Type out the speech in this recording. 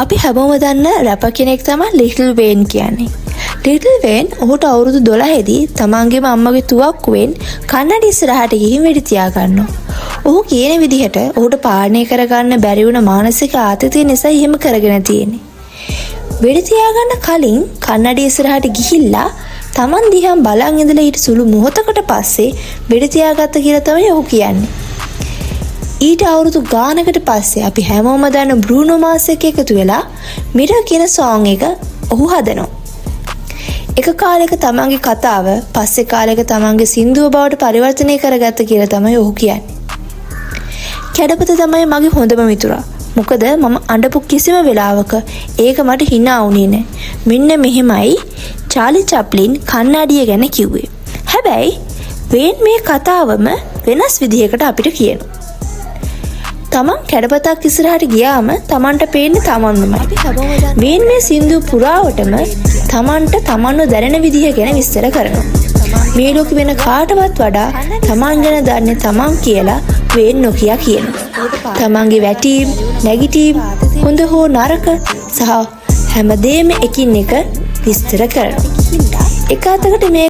අපි හැමෝම දන්න රැපර් කෙනෙක් තමයි ලිටල් වේන් කියන්නේ. ලිටල් වේන් ඔහුට අවුරුදු 12 දී තමන්ගේම අම්මගේ තුවක්කුවෙන් කන්නඩි ඉස්සරහට ගිහින් වෙඩි තියාගන්නවා. ඔහු කියන විදිහට ඔහුට පාලනය කරගන්න බැරි වුණ මානසික ආතතිය නිසා එහෙම කරගෙන තියෙන්නේ. වෙඩි තියාගන්න කලින් කන්නඩි ඉස්සරහට ගිහිල්ලා තමන් දිහා බලන් ඉඳලා ඊට සුළු මොහොතකට පස්සේ වෙඩි තියාගත්ත කියලා තමයි ඔහු කියන්නේ. ඊට අවුරුදු ගානකට පස්සේ අපි හැමෝම දන්න බ්‍රූනෝ මාස් එක්ක එකතු වෙලා මිරර් කියන සෝං එක ඔහු හදනවා. එක කාලෙක තමන්ගේ කතාව පස්සේ කාලෙක තමන්ගේ සින්දුව බවට පරිවර්තනය කරගත්ත කියලා තමයි ඔහු කියන්නේ. කැඩපත තමයි මගේ හොඳම මිතුරා. මොකද මම අඬපු කිසිම වෙලාවක ඒක මට හිනා වුණේ නෑ. මෙන්න මෙහෙමයි චාලි චැප්ලින් කණ්ණාඩිය ගැන කිව්වේ. හැබැයි වේන් මේ කතාවම වෙනස් විදිහකට අපිට කියනවා. තමන් කැඩපතක් ඉස්සරහට ගියාම තමන්ට පේන්නේ තමන්මමයි. වේන් මේ සින්දුව පුරාවටම තමන්ට තමන්ව දැනෙන විදිහ ගැන විස්තර කරනවා. මේ ලෝකෙ වෙන කාටවත් වඩා තමන් ගැන දන්නේ තමන් කියලා වේන් නොකිය කියනවා. තමන්ගේ වැටීම්, නැගිටීම්, හොඳ හෝ නරක සහ හැමදේම එකින් එක විස්තර කරනවා. එක අතකට මේ